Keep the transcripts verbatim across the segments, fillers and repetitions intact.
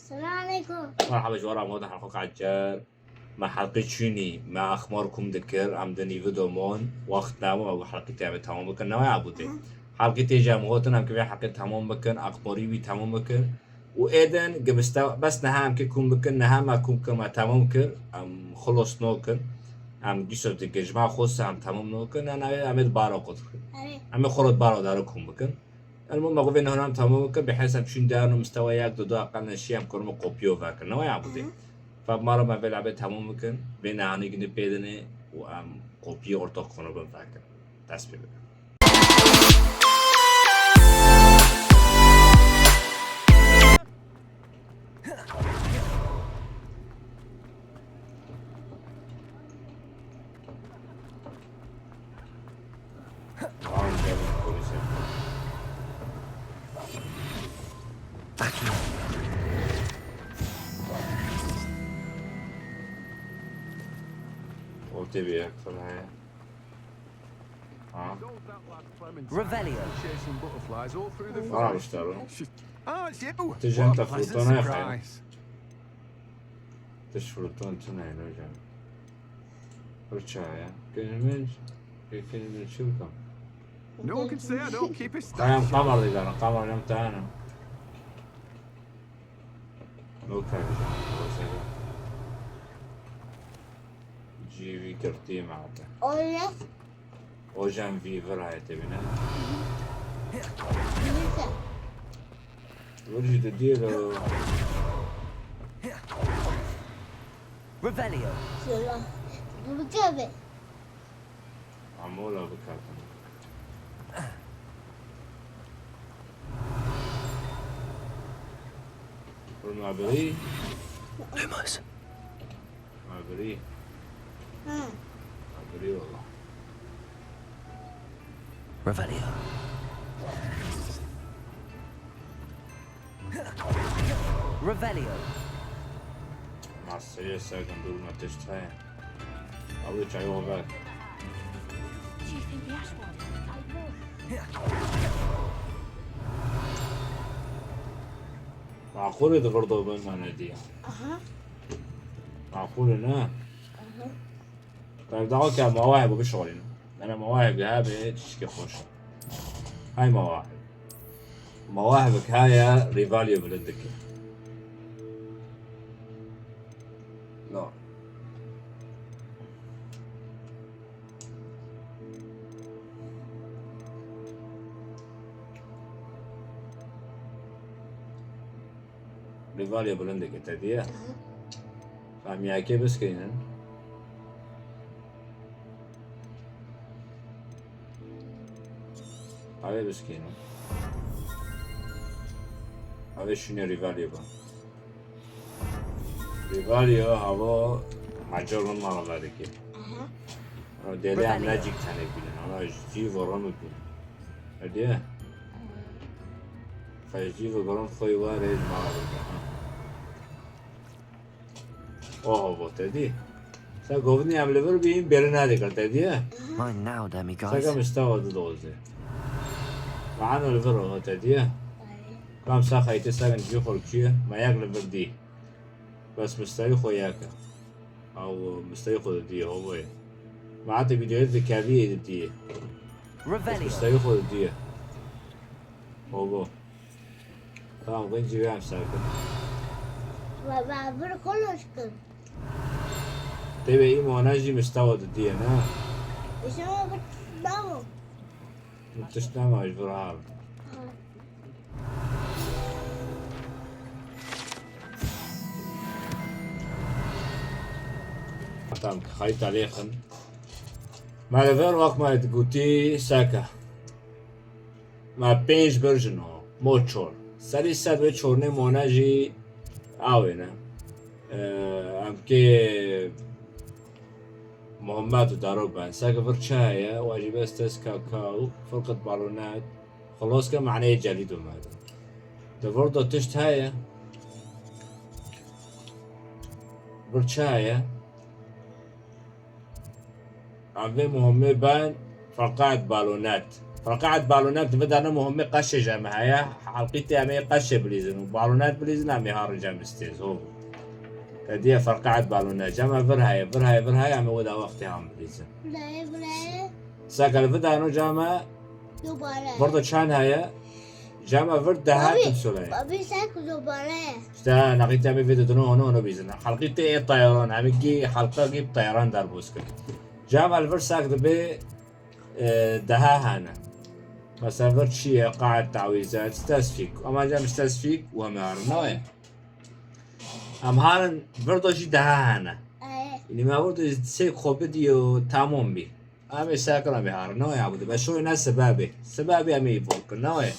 Selam aleykum. Merhaba ji we re, em hatin helqek ecel. Me helqê çûnî, me axmar kom dikir, em di nîvî de mon, wext nabû, me got helqê te em ê temam bikin, ne waya bû tê. Helqê tê jî em hatin, em kê vê helqê temam bikin, axmarî wî temam bikin. Û êdin, gi biste-, bes niha em kê kom bikin, niha me kom kir, me temam kir, em xilos nokin. Em gîso dike, ji me xwest em temam nokin, ne, ne, em ê di bara xwe dikin. Erê. Em ê xwe re di bara dare kom bikin. Elmo me xwe vê nehnan tamam bikin, bi hesab çûn derin û mistewa yek, du, du, aqal neşî em kurme kopyo vekin. Ne waya bû tê. Hı hı. Fa ma re me vê lebe tamam bikin, vê nehanî gindi pê dinê û em kopiyê ortak xwe bin vekin. Dest pê bikin. Ortaya bir yer falan. Ha. Revelio. Chasing butterflies all through the forest. Varmış da bu. Ah, it's you. What a pleasant surprise. Tişt fırtına tüneyin hocam. Fırça ya. Günümüz, günümüz çılgın. No one can say I don't keep it. Tamam, kamerayı verin, kamerayı verin. No kardeşim, o sene. G V girtî me hate. Öyle. Hocam V V hate bine. Neyse. Vur jî de diyor o. Revelio. Şöyle. Bu bir kere. Ama ola bikatin. Hurma birî. Lumos. Hurma birî. Hı. Hurma birî valla. Revelio. Revelio. Masaya serkan durma tişt heye. Abi çay o ver. Maqûlê di vir de bin me nediya. Aha. Maqûlê ne? Aha. Tabii daha ki mawahib bişolîn. Mene mawahib ya be çişke hoş. Hay mawahib. Mawahibek haya Revelio bilind dike. No. Revelio bilind dike, te diye. Hı hı. Em yekê biskînin. Avê biskînin. Avê şûnê Revelio ba. Revelio havo macar min mala vedike. Aha. Ama dêlê em Revelio. Ne cîk tenê bînin, ama ji cî ve ron bînin. Hediye. Aha. Xwe ji cî ve ron xwe ware ji mala vedike. Oho, bo te dî. Sa govnî em li vir bîn, bêrî nadikir, te dî? Mine now, demiguise. Seka mistewa didozê. Maano li vir o, te dî? Kam sa xeytê sekin cî xwe kî, me yek li vir dî. Bes misteyî xwe yek e. Ew misteyî xwe didî, ho boye. Me heta vîdeoyê dikevî ê didî. Bes Revelio. Misteyî xwe didî. Ho bo. Tamam, ben civî em ser kir. Ve, ve bir koloş kir. Tê ve î mona jî mistewa didî ye, ne? Işe bir tişt damo. Min tişt nema, ji vir hal. Ha. Tamam, xeyta lêxin. Me li vir wek me digotî seke. Me pênc birjin o, mo çor. Serî ser vê çornê mone jî awê ne. Ee, em kê Muhammed û Darok ben. Seke vir çi heye? Wa jî bes tez ka ka û firqet balonet. Xelas ke maneyê celî domede. Di vir de tişt heye? Vir çi heye? Em vê muhimê ben feqet balonet. Ferqeet balûne di vê de ne muhimê qeşê jî em heye. Helqî tê em ê qeşê bilîzin û balûne bilîzin em ê harin cem stêz. Ho. Te diye ferqeet balûne. Cem e vir heye, vir heye, vir heye em ê wê de wextê han bilîzin. Buraya, buraya. Seke li vê de no cem e. Dubare. Vir de çend heye? Cem e vir deha Abi, timsol heye. Abi sen dubare. İşte neqî te em ê vê de dino ono ono bîzin. Helqî tê ê tayaran. Em ê gî helqa gî bi tayaran derbas kir. Cem e li vir sek dibe. E, deha hene. Mesela vir çi ye? Qaet, tawîzat, stesfîk. Ama cem stesfîk û em harin. Ne ye? Em harin vir do jî deha hene. Ee. Yanî me vir do sê xwe bidiyo tamam bî. Em ê sekir em ê harin. Ne ye abude? Be şoy ne sebebê. Sebebê em ê îbol kin. Ne ye?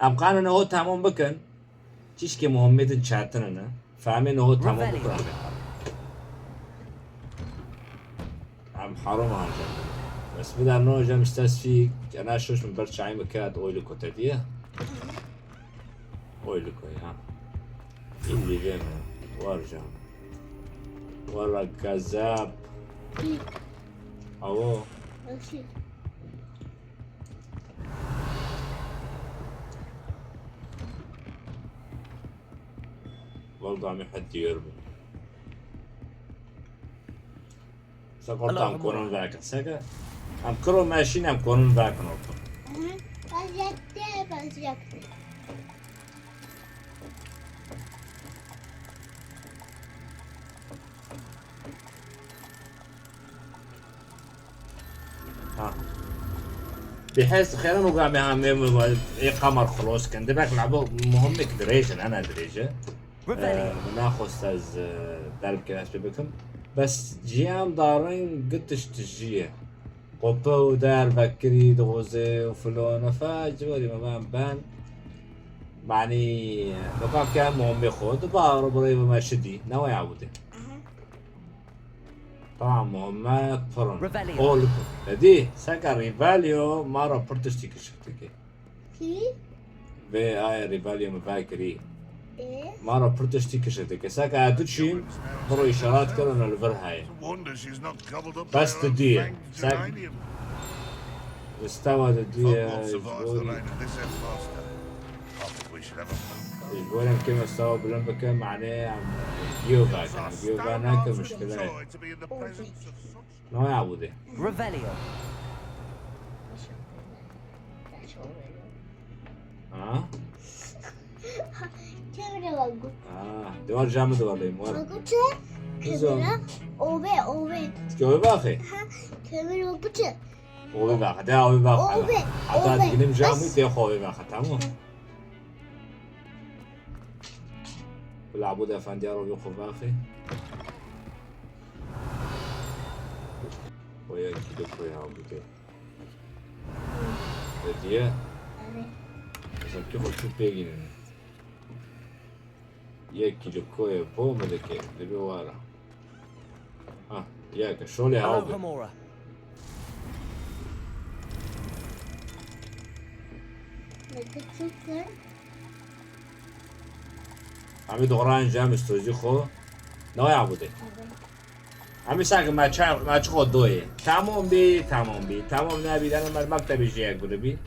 Em qanûne ho tamam bikin. Çişkê muhimê din çetin in. Fehmê niho tamam Revelio. Bikir em ê harin. Em harom ancak. Bes bida no cem stesfîk, cena şoş min ber çayê min ket, oy li kote diye. Oy li koy ha. Indi vê mi? War cem. Wala gazap. Awo. Öksür. Walla em ê hed diyar bû. Sek orta em konin vekin. Seke em kiro meşîn em konin vekin orta. Hı hı. Vaziyette, vaziyette. Ha. Bi hez xêrin û gamê ha me, me, me, ê qamar xilos kin. Dibek labo muhimmek dirêj in, hene dirêj e. Revelio. Ee, min naxwest ez, e, derb ke ez pê bikim. Bes ciyam darin gitiş tijî ye. Qope û der vekirî dixuze û filon. Efe ciwarî me ben, ben. Manî, baka ke muhimmê xwe. Diba ro birê bi me şidî. Ne waya bûdê. Aha. Tamam, Muhammed Pırın. Revelio. Ol. Dedi, seka Revelio, mara pir tiştî kişik dike. Kî? Vê ayê Revelio mi vekirî. Ê? Mara pir tiştî kişik dike. Seka tu çî, biro işaret kirin li vir heye. Bes tu diye. Sek. Listava de diye, ji bo Ji bo em kêm stava bilind bikin, manê em giyo vekin. Em giyo ve nekin, muşkile ye. Naya bûdê. Revelio. Ha? Kemre vagu. Ha, dewar camı dewar leyim, var. Vagu çe? Kemre, ove, ove. Ki ove bakı? Ha, kemre vagu çe? Ove bakı, de ove bakı. Ove, ove. Hatta dilim camı de ove bakı, tamam. Bila Abûd Efendiya ro vê xwe vexê. Xwe yek kîlo koya Abûdê. Hediye. Mesela tu xwe çû pê gînin. Yek kîlo koyê bo me dike. Dibe wara. Ha, yeke şolê haw be. Alohomora. Em ê doxran cem stozî xwe. Naya bûdê. Em ê sake me çar, me çi xwe doyê. Tamam bî, tamam bî. Tamam nebî, dene me mektebê jî yek bidibî.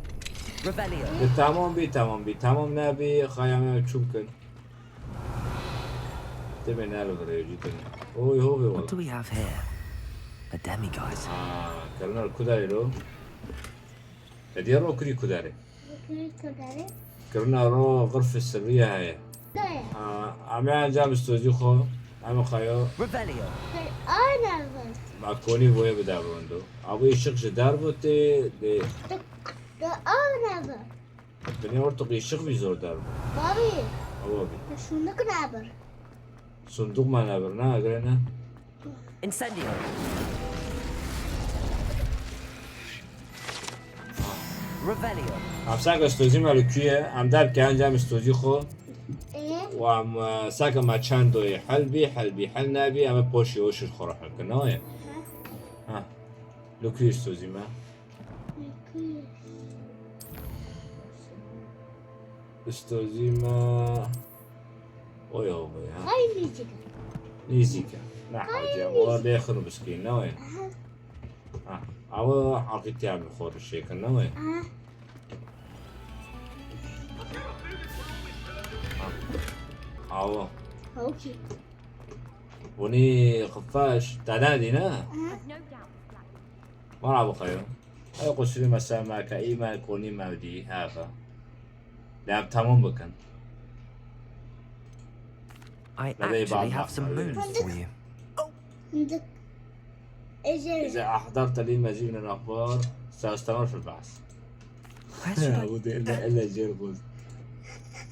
Revelio. Tamam bî, tamam bî. Tamam nebî, xaya me çû bikin. Demê ne li virê jî tune. Oy, ho vê wala. What do we have here? A demiguise. Aa, kirina li ku derê lo? Hediye ro kirî ku derê? Kirî ku derê? Kirina ro xirfê sirriye heye. Dayê. Aa, em ê encam stozî xwe. Em ê xayo. Revelio. Kir ana vir. Ma konî boye bi derwendo. Abo êşiq ji dervo tê de. Tu, tu ana vir. Binê ortiqî şixvî zor der bû. Babî. Ewa bî. Şundik nabir. Sunduk me nabir, ne, agre ne? Incendio. Revelio. Em sake stozî me li kuye, em derke encam stozî xwe. Ê? Û em, e, sake me çend doyê hel bî, hel bî, hel nebî, em ê poşî o şir xwe re hel kin, ne ye? Hı. Ha. Li kuye stozî me. Istozî me. Oy, oy, ha. Hay nîzîk e. Nîzîk e. Ne hacî, em o lê xin û biskîn, ne oy? Aha. Ha. Awa aqîtiya min xwe rişêkin, ne wê? Aha. Awa. Okey. Hûnî xifeş, te nedî, ne? Aha. Wala bixeyo. Ew qusûrî mesela me ke î me konî mevdî, heve. Dem tamam bikin. I Nereye actually have some bağlı? Moons for you. Fındık. Ece. إذا أحضرت لي مزيد من الأخبار، سأستمر في البحث. Where should I? Bu değil de elle جير بوز.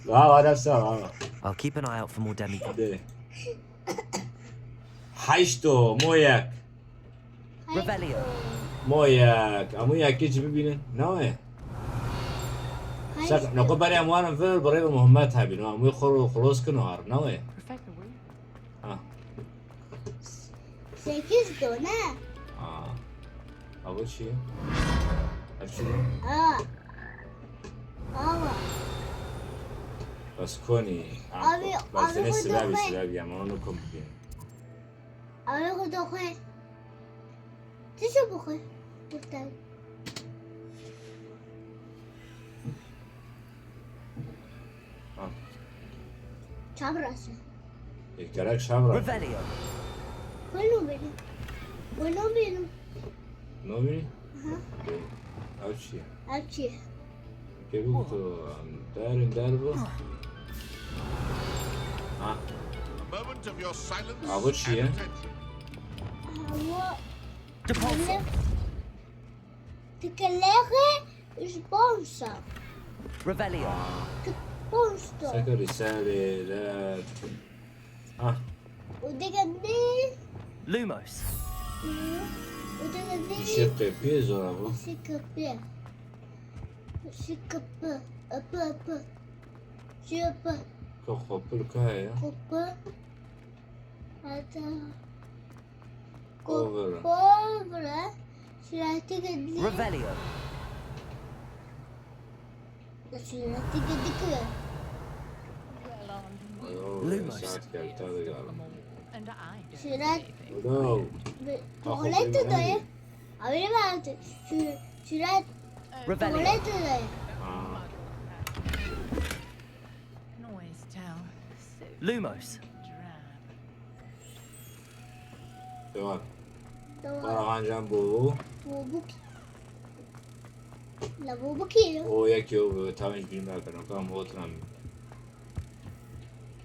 ها، أنا بسام، ها. I'll keep an eye out for more demi. De. Heşto، مو يك. Revelio. مو يك، أمو يك يجي ببينه. نوي. Heşto. Şak، نقول بري أموال فير، بري مهمات هابين، أمو يخور خلوص كنوار، نوي. Rebellion. Ha. Sekiz done. Aa. Abo çi? Hepsi ne? Aa. Aa. Bas konî. Abi, bas abi, ne bu sebebî, da sebebî ama onu kom. Abi, bu da koy. Tişe bu koy. Kurtar. Ha. Çabrası. Yek gerek çabra. Revelio. Koy no benim. Koy no benim. No benim? Aha. Ev çi ye? Ev çi ye? Pê bû tu, em, derin der bû. Ha. A moment of your silence and attention. Abo çi ye? Abo. Deposit. Tikelexe ji bonsa. Revelio. Ti bonsa. Sekeri serê de. Ah. O de geldi. Lumos. Hı. O de geldi. Işık kapıyı zor abi. Işık kapıyı. Işık kapı. Apı apı. Şey apı. Kapı kapı ya. Kapı. Hatta. Over. Over. Şirati geldi. Revelio. Şirati geldi ki. Lumos. Saat geldi, tabii geldi. Şirat. Hello. Tuvalete de. Abi ben şirat. Revelio. Tuvalete de. Ha. Can always tell. Lumos. Drab. Devam. Devam. Para hancan bu. Bu, bu ki-, la bu, bu ki? O yek yo, bu tamam hiç bilmem ben. O kadar mı oturan?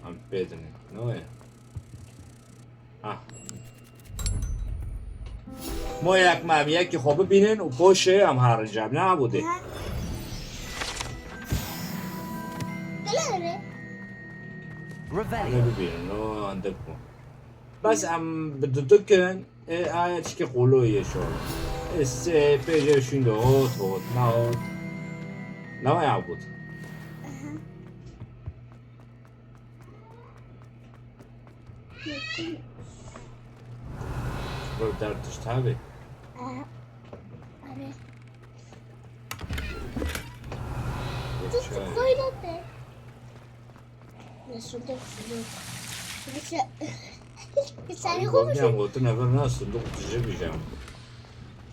Am pedine. Ne o ya? Ah. Mo yak mam yek ki xo bibînin û poşê em harin cem. Ne bu de? Ha. Gel hele. Revelio. Ne bibînin? No, andık bu. Bes em bi dudukin, e, aya çike qolo ye şo. E, se, pêje şûnde hot, hot, na hot. Lava ya bud. Aha. Bu der tişt hebe. Aha. Are. Tişt koyla te. Ne sunduk, sunduk. Neyse. Sen abi, konuşun. Gotiya gotin ever na sunduk tije bijam.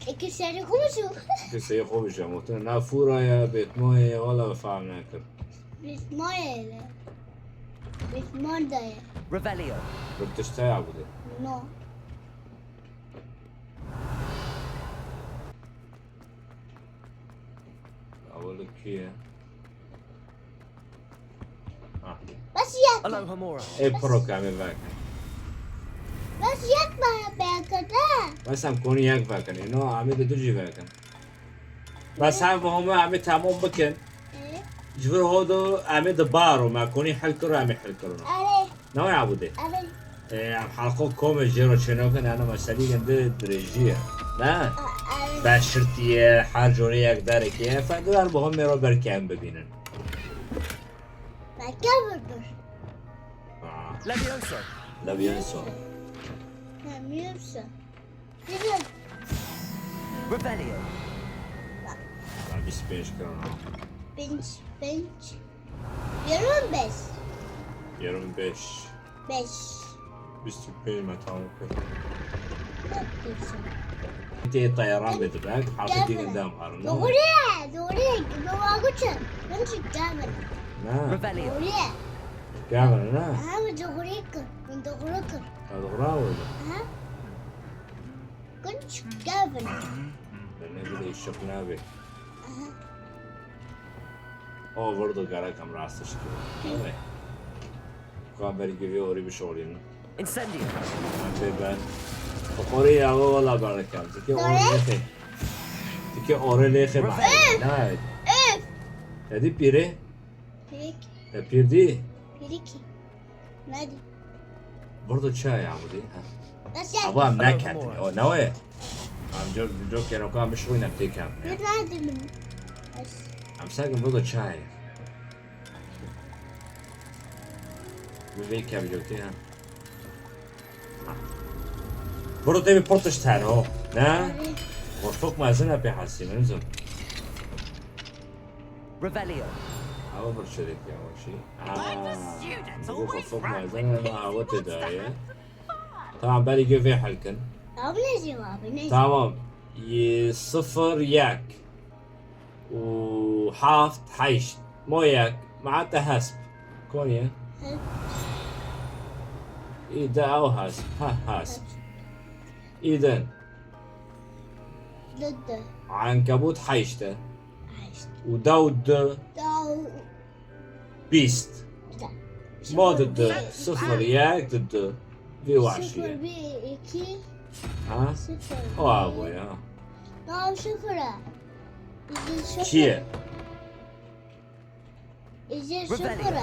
Eke sen konuşun. Eke sen konuşam. Gotin na fura ya, betmo ya, wala fam nakir. Betmo ya. Betmo da ya. Revelio. Bu tişt ya bu de. No. Awalik kî ye? Ah. Bes yek. Aloha Mora. Ê piro ke em ê vekin. Bes yek me pêkete. Bes em konî yek vekin. Ê no, em ê di du jî vekin. Bes hev heme em ê temam bikin. Ê? Ji vir hodo em ê di baro me konî hel kiro, em ê hel kirino. Erê. Ne ya bu de? Erê. E, em halko kome jêro çênokin, yani meselî gende dirêjî ye. Ne? A-, erê. Beşirtiye, her corê yek derekê ye. Fedidar bu hemê ro belkî em bibînin. Belkî em bibînin. Ah. Levioso. Levioso. Levioso. Güzel. Revelio. Ben bîst pênc kirin ha. Pênc, pênc. Yarım beş. Yarım beş. Beş. Bîst pênc me tamam kir. Tê teyaran bê dibe, hafetî gel gindam harin. Doğru, doğru. Baba, götür. Önce gel. Ne? Revelio. Doğru. Gel, ne? Ha, doğru kır. Doğru kır. Ha, doğru oldu. Ha? Kunç gavin. Ne bileyim, şık ne abi? Aha. O vurdu, gerek em rastış gibi. Evet. Kan beri gibi orayı bir şey olayım. Incendio. Abi ben. Orayı ya, o valla berakem. Tiki orayı lêxe. Tiki orayı lêxe bak. Revelio. Ne? Öf. Dedi biri. Pirik. E, pirdi. Pirik. Nadi. Burada çay ya bu değil. Ha. Nasıl? Ama ne ketin? O ne o ya? Am jo jo kero ka mişwîne têkem. Bir verdi min. Am sakin burada çay. Bir vê kev jotê ha. Burada bir portuş ter o. Ne? Ortok mezine pê hasî menzim. Revelio. Ama bir çörek ya o şey. Aa, bu kafok malzeme ama hava tedavi. Tamam, beri gö vê helkin. Tamam, ne cevabı, ne? Tamam. Yi sıfır yek. U haft heşt. Mo yek. Maate hesp. Konya. Hı. İ de ew hesp. Ha, hesp. Îdin. Dı, dı. Ankebut heşt e. Heşt. Û dew du. Dew. Bîst. Güzel. Ma di du, sıfır, yek, di du. Vê waşî ye. Sıfır, bir, iki. Ha? Sıfır. O abi ya. Tamam, sıfır. Bizim sıfır. Çi ye? Ece Revelio. Sıfır.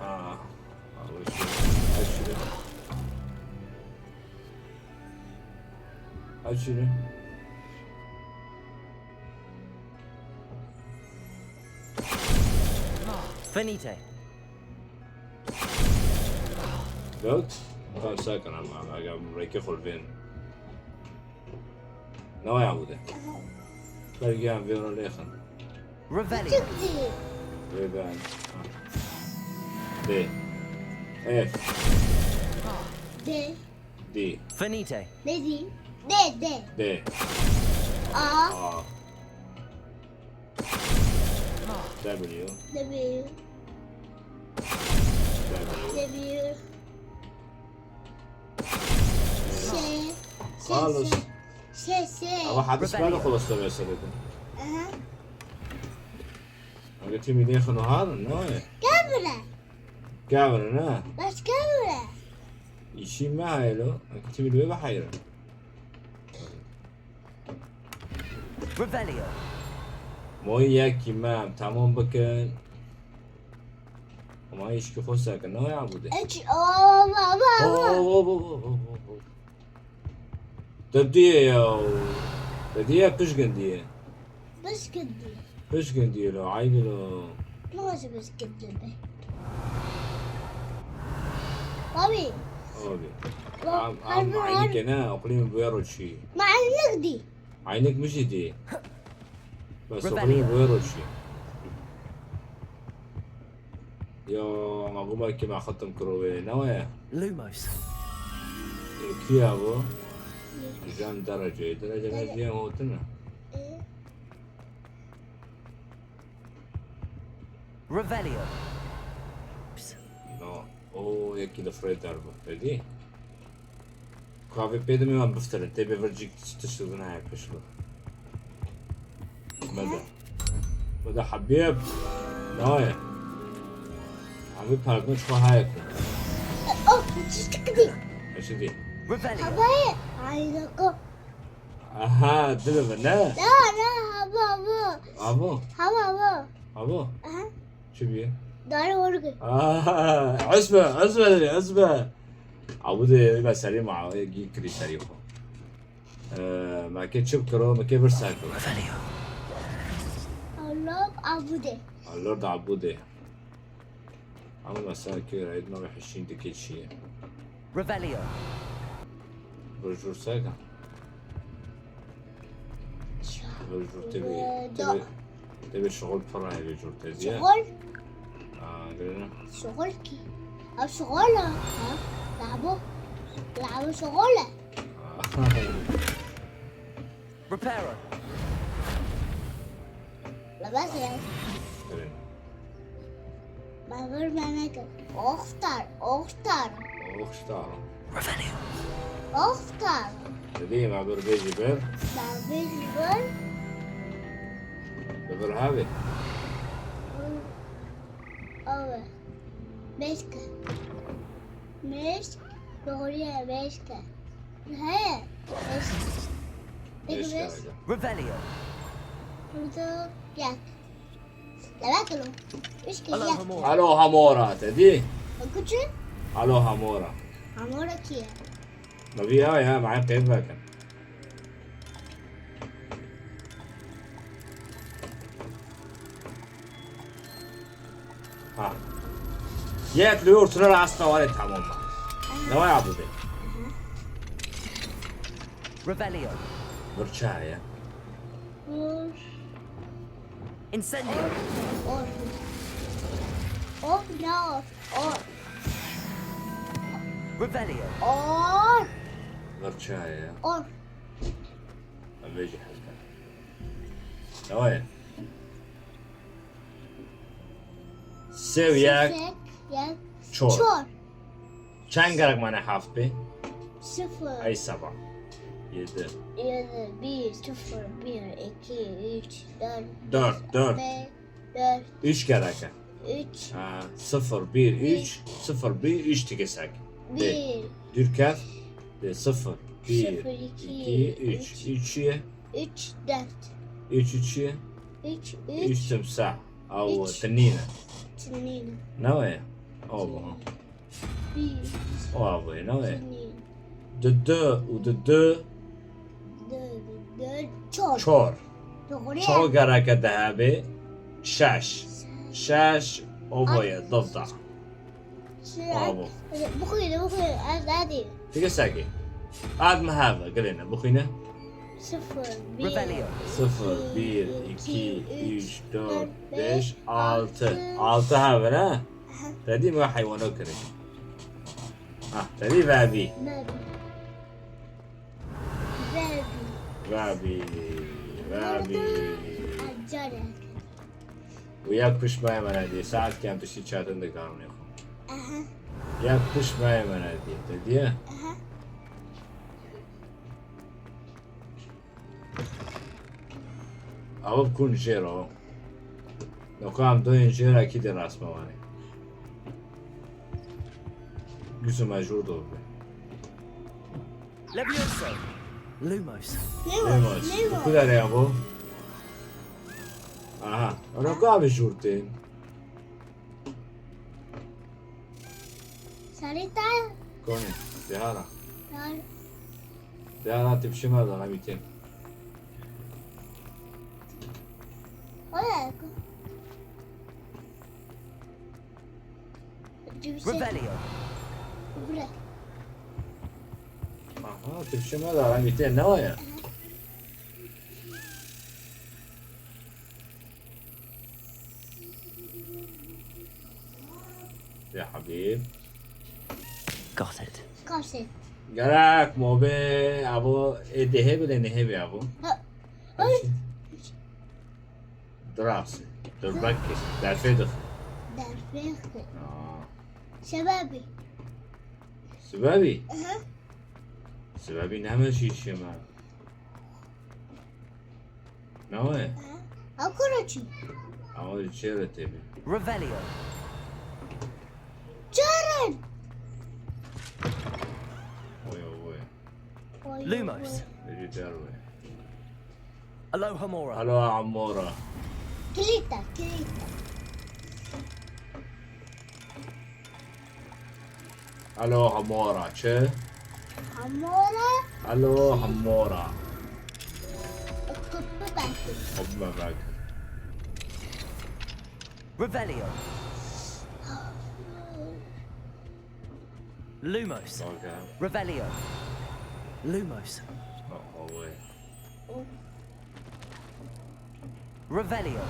Aa. Al şunu. Al şunu. Al şunu. Finite. Dört. Tamam, sakın ama, ama, ama, reke xulvên. Ne ya bu de? Bergiyan vê ona lêxin. Revelio. Çıktı. Ve ben. Ha. D. F. D. D. Finite. Ne diyeyim? D, D. D. A. A. W. W. W. W. Şey. Şey, Carlos. Şey, şey, şey. Ama hadis Revelio. Böyle xulasta meseledir. Aha. Aga tîmî lêxin û harin, ne ye? Gel buraya. Gel buraya, ne? Baş gel buraya. İşim mi haylo? Aga tîmî lê be hayran. Revelio. Moy yekî me em tamam bikin. Ama işkî xwe sekin, ne ya bu de? Eç, o, baba, baba. O, o, o, o, o, o, o. Te diye ya. Te diye kış gün diye. Bişkindi. Bişkindi lo, aybi lo. Nasıl bişkindi be? Abi. Abi. Lo, am, am, harbi, aynı harbi. Kene, okulun bu yaro çi. Ma aynık di. Aynık mı jidi? Bes okulun bu yaro çi. Ya, ma guma ki ma xatim kiro wê, ne waya? Lumos. Kiya bu? Jan derece, derece ne diye hotine? Revelio. No. O yekî li firê derve. Te dî? Ka vê pê dimê wan biftirin. Tê bê vir cîk tişt li vin heye pişt bi. Mede. Mede hebîb. Nayê. Hebîb pergûn çi xwe heye ku. Oh, çiştik dî. Eşi dî. Revelio. Havayê. Ay, loko. Aha, dil bi ne? Na, na, hava, hava. Abo? Hava, hava. Abo? Aha. Çi bî? Darê orgê. Aha, ez be, ez be, ez be. Abu de, me serê ma, gî kirî serê xwe. Ee, me ke çi kiro, me ke vir ser kiro. Revelio. Allah abu de. Allah da abu de. Ama mesela ki, raid ma ve hişin dike çiye. Revelio. Bujur sega. Bujur tebi, tebi, tebi şoxul pira evi jur tebi. Şoxul? Aa, gülüne. Şoxul ki. Ev şoxul e, ha? Labo. Labo şoxul e. Reparo. Baba sen. Baba bana gel. Ohtar, ohtar. Ohtar. Revelio. Ohtar. Dedi ma bir bêjî bir. Ma bêjî bir. Bi bir havê. Abi. Meşke. Meşk. Doğruya meşke. He. Meşke. Peki meşke. Revelio. Burada yak. Demek ki o. Üç kişi yak. Alo Hamora. Alo Hamora, te dî? Küçük. Alo Hamora. Hamora ki? Ma vî ya, ya, ma qeyb vekin. Ha. Yek li yor tune rasta wale tamam ma. Ne var ya bu be? Revelio. Bir çay ya. Incendio. Or. Or, no. Or. Revelio. Or. Bir çay ya. Or. Em vêjî hez bikin. Ewa ye. Sê û yek. Sê û yek. Çor. Çor. Çend gerek mane heft be? Sıfır. Ey seba. Yedi. Yedi, bir, sıfır, bir, iki, üç, dört, dört, dört. Beş, dört. Üç gerek e. Üç. Ha, sıfır, bir, üç, sıfır, bir, üç tikesek. Bir. Dürkev. De sıfır, bir, sıfır, iki, iki, üç. Üç. Üç ye. Üç, dört. Üç, üç ye. Üç, üç. Üç timsah. Aw, tinîne. Tinîne. Ne ye? Aw, bu. Bir. O abi, ne ye? Tinîne. Di du û di du. Dört, dört, çor. Çor. Doğru. Çor gereke de hebe. Şeş. Şeş, o boye, dovda. Bravo. Bixwîne, bixwîne, ez nedî. Dige sekê. Ad me heve, girêne, bixwîne. Sıfır, bir, Revelio. Sıfır, bir, iki, üç, dört, beş, altı. Altı heve, ha? Aha. Te dî me heywana kirê. Ah, te dî vebî. Vebî. Vebî. Vebî. Vebî. Acele. Û yek pişt me ye me nedî. Saet kem piştî çetin dikarim nêxwe. Aha. Yek pişt me ye me nedî. Te diye? Aha. Ew kun jêr o. Noka em doyên jêr ekî de rasme wanê. Gusum me jûr do be. Levioso. Lumos. Lemos. Lemos. Ku derê ya bu? Aha. Noka em jûr tên. Sarita. Konê. Dehara. Dehara. Dehara tepşime da, la mitin. Oya. Revelio. Bre. Aha, tepşime da, la mitin ne o ya? Ya Habib. Got it. Got it. Gerek mobe abo e dehe bile nehe be abo. Ha. Ay. Dirase. Dirbek. Derfê dix. Derfê dix. Aa. Sebebi. Sebebi? Aha. Sebebi ne meşî şema? Ne o? Ew kuro çi? Ama çê re tê bi. Revelio. Çerin. Oy, oy. Oy, Lumos. Oy. Veri derwe. Alo Hamora. Alo Hamora. Kilita, kilita. Alo Hamora, çi? Hamora. Alo Hamora. Kupe bak. Kupe bak. Revelio. Lumos. Bak ha. Revelio. Lumos. Oh, oh, wait. Revelio.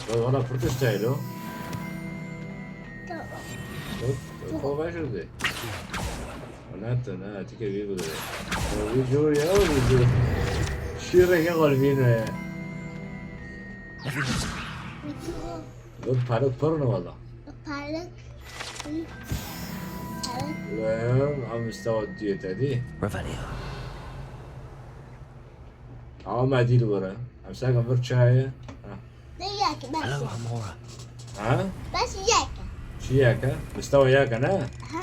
Valla pir tişt heye lo. Tamam. Hop, hop, hop, şurada. Ne tu ne, tu ke vî bide. Vî cor ya, vî cor. Şîreke xwe li vîn ve. Vî parek pir ne wala. Parek. Parek. Em, em istewa diye te dî. Revelio. Ama me dî li were. Em sekin vir çaye. Ha. Ne yek, bes. Hello, Amora. Ha? Bes yek. Çi yek e? Mistewa yek e, ne? Ha.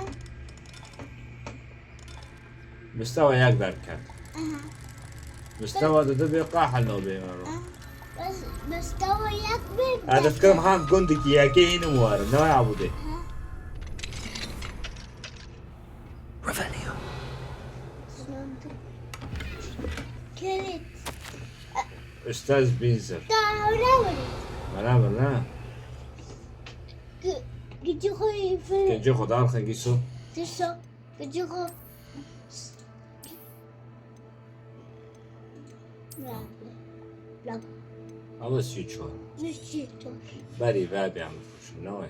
Mistewa yek derket. Aha. Mistewa di du bê qahil nabê ero. Aha. Bes, mistewa yek bê. Ez difikirim ha gundikî yekê hînim were. Ne ya bu dê? Aha. Revelio. Kilit. Ustaz Binzer. Daha öyle mi? Bana mı ne? Gıcı koyu fırın. Gıcı koyu dar hangi su? Tişo. Gıcı koyu. Lam. Lam. Ama süt var. Süt var. Bari ver bir anlık şunu, ne var?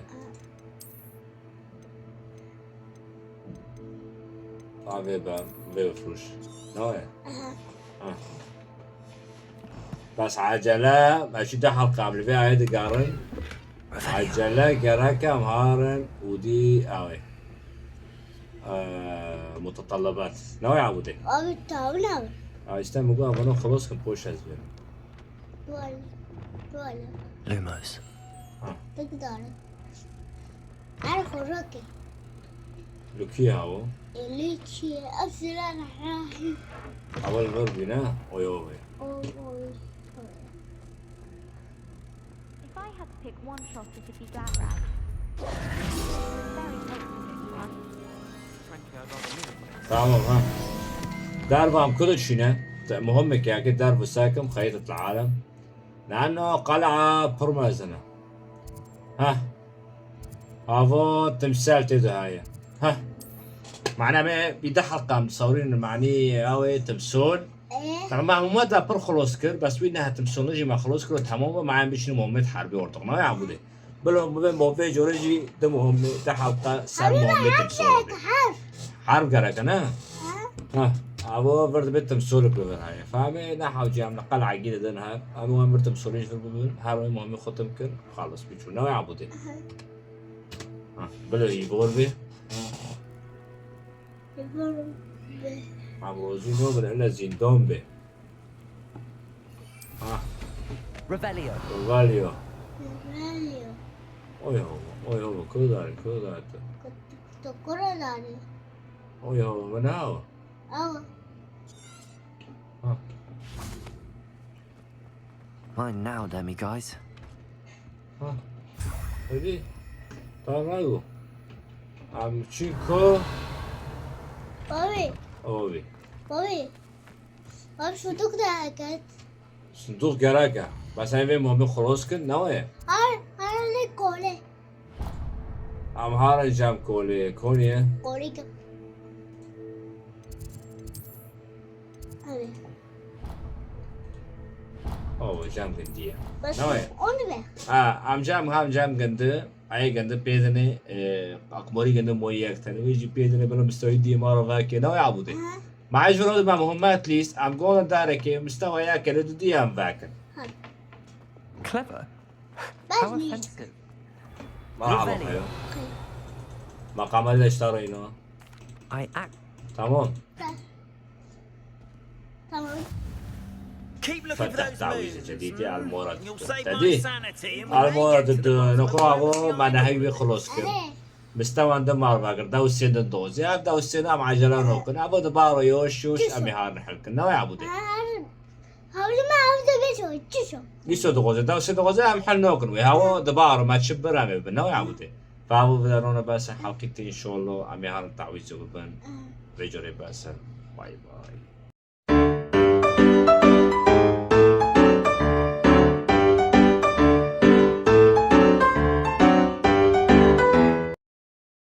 Aa. Avê be, vê bifrûş. Ne ye? Aha. Ha. Bes ecele, me çi de halka em li vê ayê digerin. Ecele gerek em harin û dî awê. Eee, mutetelebat. Ne ye abu de? Abi, tamam abi. Ha, işte mi got, bunu xelos kim poş ez benim. Böyle. Böyle. Lumos. Ha. Tek dare. Her xorokê. Li kî ye ew? Ê, li kî ye? Ev sira nehra. Ew li vir bîne? Oy, oy. O, o. If I had to pick one shot, it'd be Dad Rag. Very helpful, this one. Tamam, ha. Derva em ku dişîne? Te-, muhim e ki, eke derv sakim, xeyret li alem. Nano qel'a pir mezin e. Heh. Avo timsal tê de heye. Heh. Mana me bir de halka em sawrîn manî awê timsol. Ee? Tamam, hema da pir xelos kir, bes wî ne timsol jî me xelos kir, tamam be, ma em bişîn Muhammed Harbi ortak. Ne ya bu de. Bilo, bu ben bu vê corê jî di Muhammed, di halka ser Muhammed timsol be. Harf. Harf gerek ne? Ha. Ha, abo vir dibe timsol bi vir heye. Fehmê ne hawci em li qel'a gî didin her. Em wan vir timsolê jî vir bibin. Her wê Muhammed xwe tim kir. Xalis biçû. Ne ya bu de. Aha. Ha, bilo îbor be. Îbor be. Abrozî no bile hele zîndon be. Ha. Revelio. Revelio. Revelio. Oy hava, oy hava, kurdari, kurdari. Tu kurdari. Oy hava, bu ne hava? Hava. Ha. Mine now, then, me guys. Ha. Hadi. Tamam, hadi. Am çiko. Bobby. Bobby. Bobby. Bobby, şu tuk da ket. Sindoq gerek e. Bes em vê Muhammed xelos kin, ne ye? Har, har lê kolê. Em harin cem kolê, konê. Kolê ke. Hadi. O, cem gindiye. Bes ne ye? Onu be. Ha, em cem, hem cem gindi. Ayê gindi pê dinê, e, akmorî gindi moyî yek tenê. Wê jî pê dinê, bila mistoyî diyê ma ro veke. Ne ye abu de? Ha. Ma ez viro ma muhim at least, em gonin darekê, mistewa ya kere du diye em vekin. Clever. How offensive. Ma hava xeyo. Ma kamera de işte reyno. I act. Tamam. Tamam. Keep looking for those moons, and you'll save my sanity, and we'll make it to the bottom of the Almora. Almora. Mistewan de mar vagir, dew sê din dozî. Ev dew sê de em ecele nokin. Ev dibaro yoş yoş em ê harin hilkin. Ne ya bu de? Hewlî me ev de bêjin, çi şo? Îso dixwaze, dew sê dixwaze em hil nokin. Wê hewo dibaro me çi bir em ê bibin. Ne ya bu de? Favo vide rona bes helqî te înşallah em ê harin tawîz bibin. Vê corê bes. Bay bay.